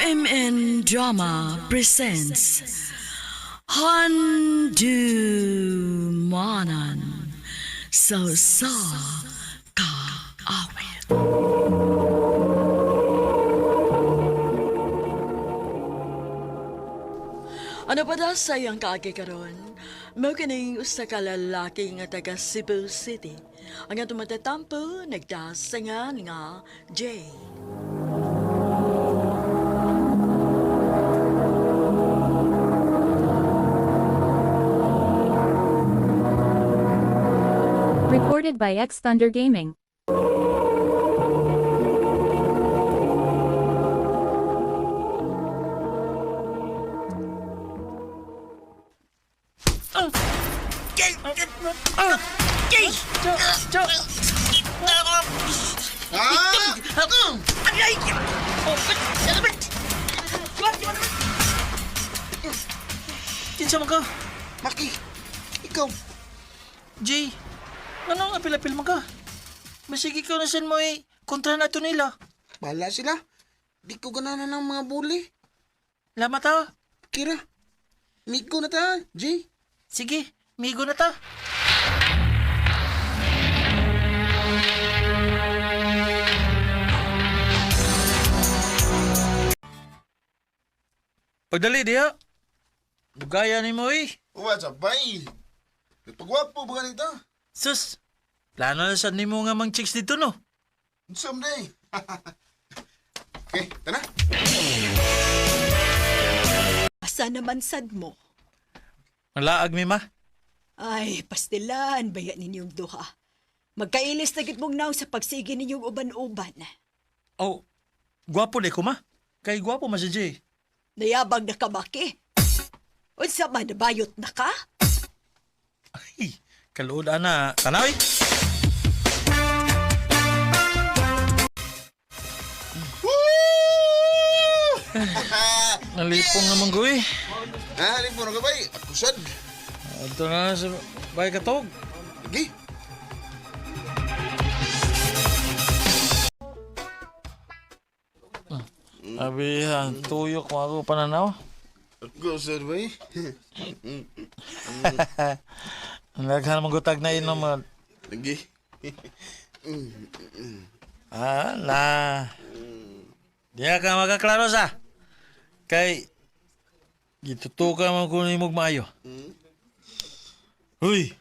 UMN Drama presents Handu Manan So Sa Kaawit. Ano pa da sa iyang kaagi karon? Mao kining usa ka lalaki nga taga Cebu City. Ang atong matatampo nagdasangan nga Jay. Recorded by X Thunder Gaming. Kinsa man ka? Maki, ikaw. Jay, anong apil-apil man ka? Masig ikaw na saan mo eh, kontra na to nila. Bahala sila. Di ko ganahan ng mga bully. Lama ta. Kira, migo na ta, Jay. Sige, migo na ta. Pagdali diha. Bugaya ni mo eh. What's up, bay? Nagpagwapo ba ganito? Sus, plano na sad nimo nga mang chicks dito no. Someday. Okay, tara. Asa naman sad mo? Malaag mi ma. Ay, pastilan, baya ninyong duha. Magkailis na gid mong naw sa pagsige ninyong uban-uban. Oh, gwapo di ko ma. Kay gwapo man si Jay. Nayabang na kamaki. Unsa man, nabayot na ka? Ay, kaluod ana. Tanaw eh. Nalipong naman ko eh. Ah, di mo na ka, bay. Ako sad. Ito na sa bahay katog. Lagi. Abi, ang tuyok mo ako pananaw. Ako sad, bay. Ang daghan naman gutag na inom. Ah. Lagi. Ah, na. Diya ka makaklaro sa. Kay, gitutuka man ko ni maayo. Uy!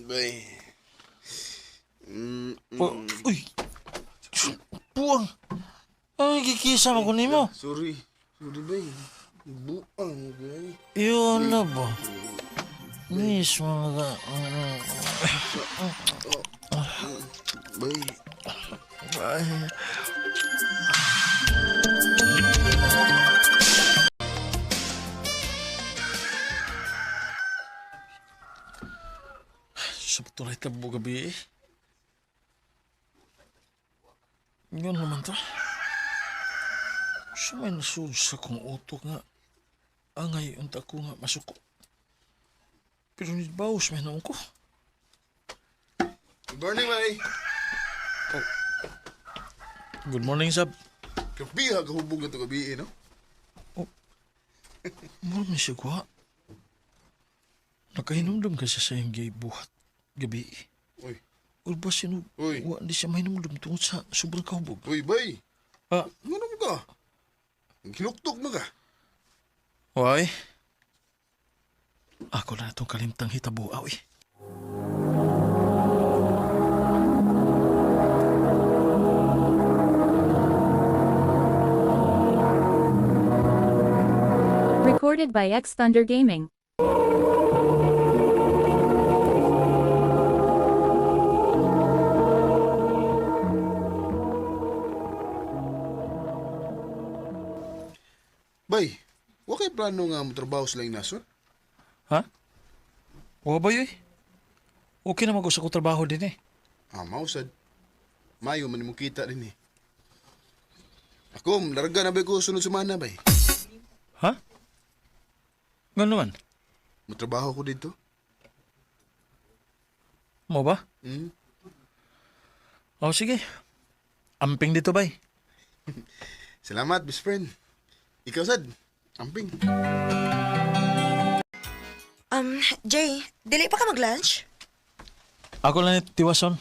Bay. Uy! Puang! Ay, gikisa mo ko nimo. Sorry. Sorry, bay. Buang, bay. Yun na ba? Mismo nga. Bay. Ay. Sa tunay tabo gabi eh. Yun naman to. Sa may nasud sa kong utok nga. Angay unta ko nga masuko. Pero nitbaos may naong ko. Good morning, bay. Good morning, Sab. Grabe ha, kahubog na to gabi, eh, no? Mura man siya kuha. Nakahinumdum kasi sa iyang gay buhat gabi. Uy. Or ba sino, Uy. wa, di siya mahinumdum tungod sa sobrang kahubog. Uy, bay. Ah, Ano mo ka? Hinuktok mo ka. why? Ako na itong kalimtang hitabuaw eh. Recorded by X Thunder Gaming. Bay, wa kay plano nga motrabaho sa laing nasod? Ha? Wa ba yun? Okay na mag-usa ko trabaho din eh. Ah, mausad. Mayo man mo kita din eh. Ako, larga na ba ko sunod semana bay? Ha? Gano'n naman? Motrabaho ko dito. Mo ba? Hmm? Oh, sige. Amping dito, bay. Salamat, best friend. Ikaw sad, amping. Jay, dili pa ka mag-lunch? Ako lang ni Tiwason.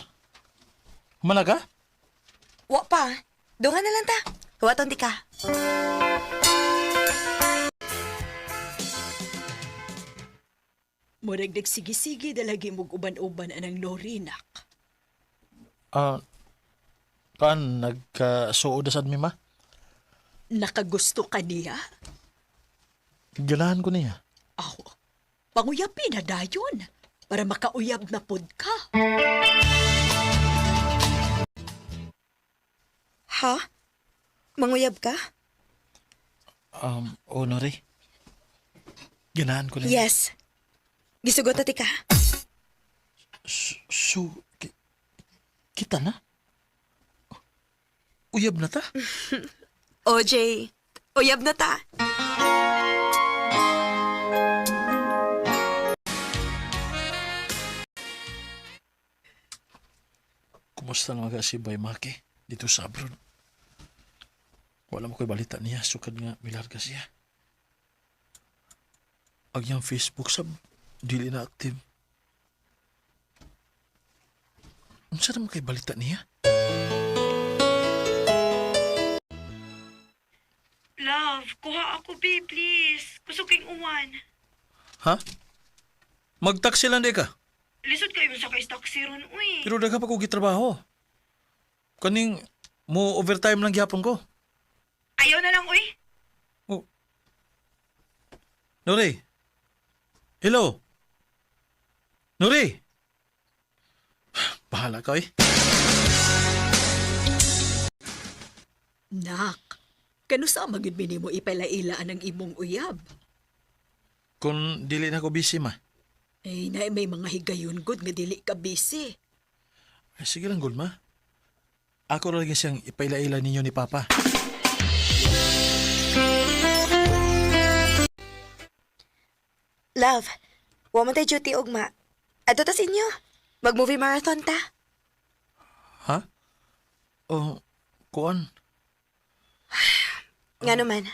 Humana ka? Wa pa. Dungan na lang ta. Huwaton di ka. Murag nagsigi-sige dalagi mong uban-uban anang Norinak. Ah, kaan, nagkasuod na sad mi ma? Nakagusto ka niya? Ganahan ko niya. Aw, panguyapi na dayon para makauyab na pod ka. Ha? Manguyab ka? Oh, Nori. Ganahan ko niya. Yes. Gisugot na ti ka. So, kita na? Uyab na ta? O, Jay. Uyab na ta. Kumusta naman ka si Bay Maki dito sa abroad? Wala mo ko'y balita niya, sukad nga milarga siya. Ang iyang Facebook sab, dili na active. Unsa naman kay balita niya? Love, kuha ako, be, please. Kusog kayong uwan. Ha? Magtaksi lang di ka. Lisod kayo sa kay taxi ron, uy. Pero daghan pa ko gitrabaho. Kaning mo overtime lang gyapon ko. Ayaw na lang, uy. Oh. Nori. Hello. Nori. Bahala ka eh. Nak, kanusa magyud mi nimo ipalaila ang imong uyab? Kung dili na ko busy ma. Ay, na may mga higayon gud nga dili ka busy. Ay, sige lang, Gulma. Ako ra lagi siyang ipaila-ila ninyo ni Papa. Love, wa man tay duty ugma. Adto ta sa inyo. Mag-movie marathon ta. Ha? Oh, kuan. Nga naman.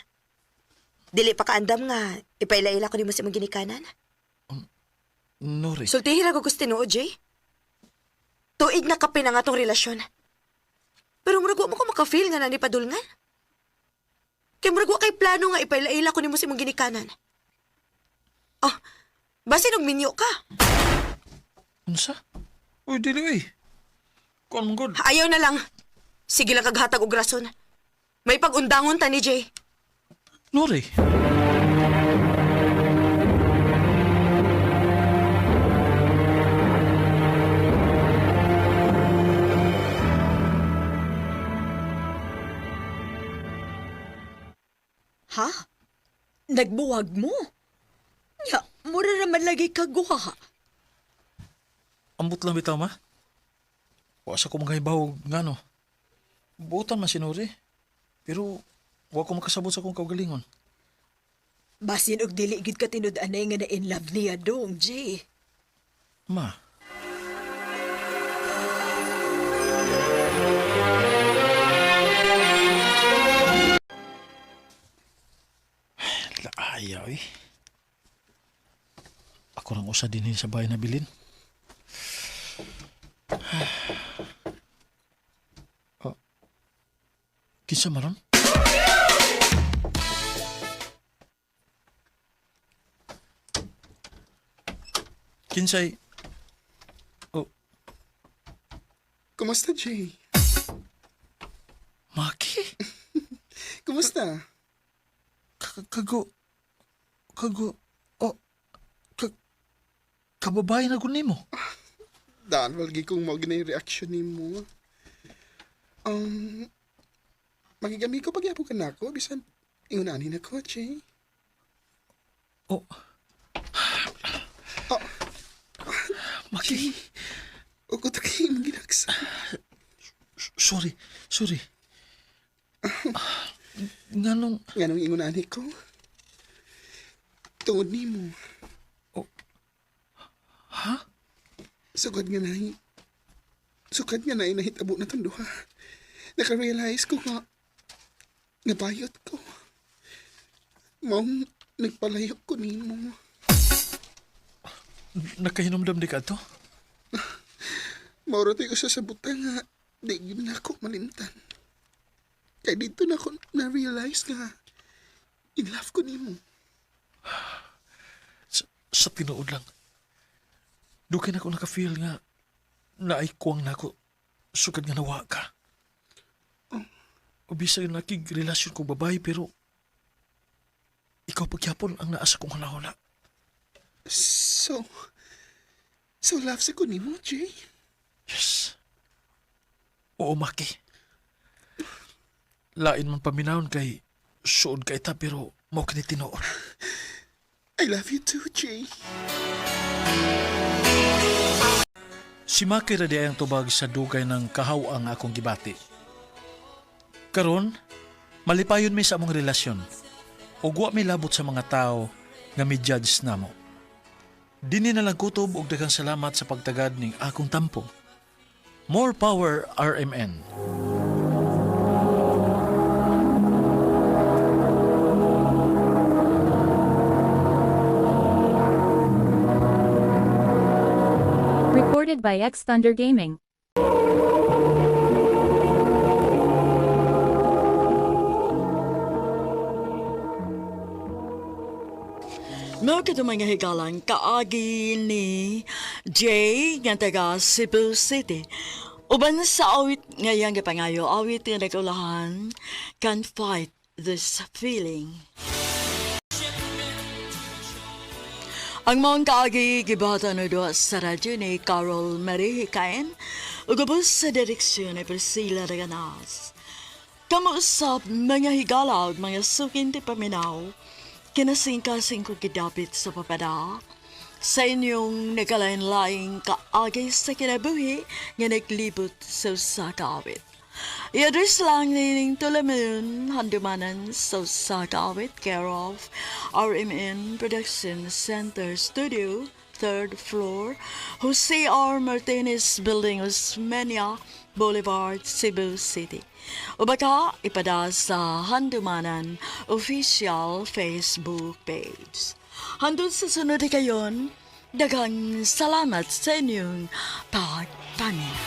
Dili pa kaandam nga ipaila-ila ko nimo sa imong ginikanan. Nori. Sultihin ra ko gusto tinuod, Jay. Tuig na kape na nga tong relasyon. Pero murag wa mo ko maka-feel nga nani padulngan. Kay murag wa kay plano nga ipaila-ila ko nimo sa imong ginikanan. Oh, basin og minyo ka. Unsa? Uy, dili uy. Kuan man gud. Ayaw na lang. Sige lang kaghatag og rason. May pag-undangon ta ni Jay. Nori. Ha? Nagbuwag mo? Nya, mura naman lagi kaguha. Ambot lang bitaw ma. Wa sa ko mga ngano. Buotan man si Nori. Pero wa ko makasabot sa akong kaugalingon. Basin og dili gid ka tinud-anay nga na in love niya dong, Jay. Ma. Laaya eh. Ako rang usa din sa bahay na bilin. Oh. Kinsa maron? Kinsay. Oh, Kumusta, Jay? Maki? Kumusta? Kago, kago, oh, kababae na gud nimo. Daan, walgi kong mao ginay reaction nimo. Um, magigami ko pagyapon ka nako bisan ingon ani na ko, Jay. Oh. Oh. Maki, Ugot kay imong ginaksa. sorry, sorry. Nganong, Nganong ingon ani ko? Tungod nimo. Oh. Ha? Sugod nga nay. Sugod nga nay nahitabo na tong duha. Naka-realize ko nga Nabayot ko. Maong nagpalayo ko nimo. Nakahinumdam di ka to? Maura tayo sa sabutan nga di gyud na ako malimtan. Kay dito na ako na-realize nga in love ko nimo. Sa tinuod lang. Dugay na ko naka-feel nga naay kuwang nako sukad nga nawa ka. O bisag nakig relasyon ko babae pero ikaw pagyapon ang naa sa kong hunahuna. So, so love sa ko nimo, Jay. Yes. Oo, Maki. Lain man paminahon kay suod ka ita pero mao kini tinuod. I love you too, Jay. Si Maki ra di ang tubag sa dugay ng kahaw ang akong gibati. Karon, malipayon mi sa among relasyon. Ug wa mi labot sa mga tao nga mi-judge namo. Dini na lang kutob og daghang salamat sa pagtagad ning akong tampo. More power RMN. Recorded by X Thunder Gaming. Mao kadto mga higalang kaagi ni Jay nga taga Cebu City. Uban sa awit ngayang gipangayo awit nga nagulahan, Can't Fight This Feeling. Ang maong kaagi gibata no duha sa radyo ni Carol Marie Hikain ug ubos sa direksyon ni Priscilla Reganas. Kamuusap mga higala ug mga sukin ti paminaw, kinasingkasing ko gidapit sa papada, sa inyong nagkalain-laing kaagay sa kinabuhi nga naglibot sa usa ka awit. I-address lang nining Tulamun, Handumanan sa usa ka awit, care of RMN Production Center Studio, third floor, Jose R. Martinez Building, Osmeña Boulevard, Cebu City. O baka ipada sa Handumanan official Facebook page. Hanggang sa sunod kayon, daghang salamat sa inyong pagpaminaw.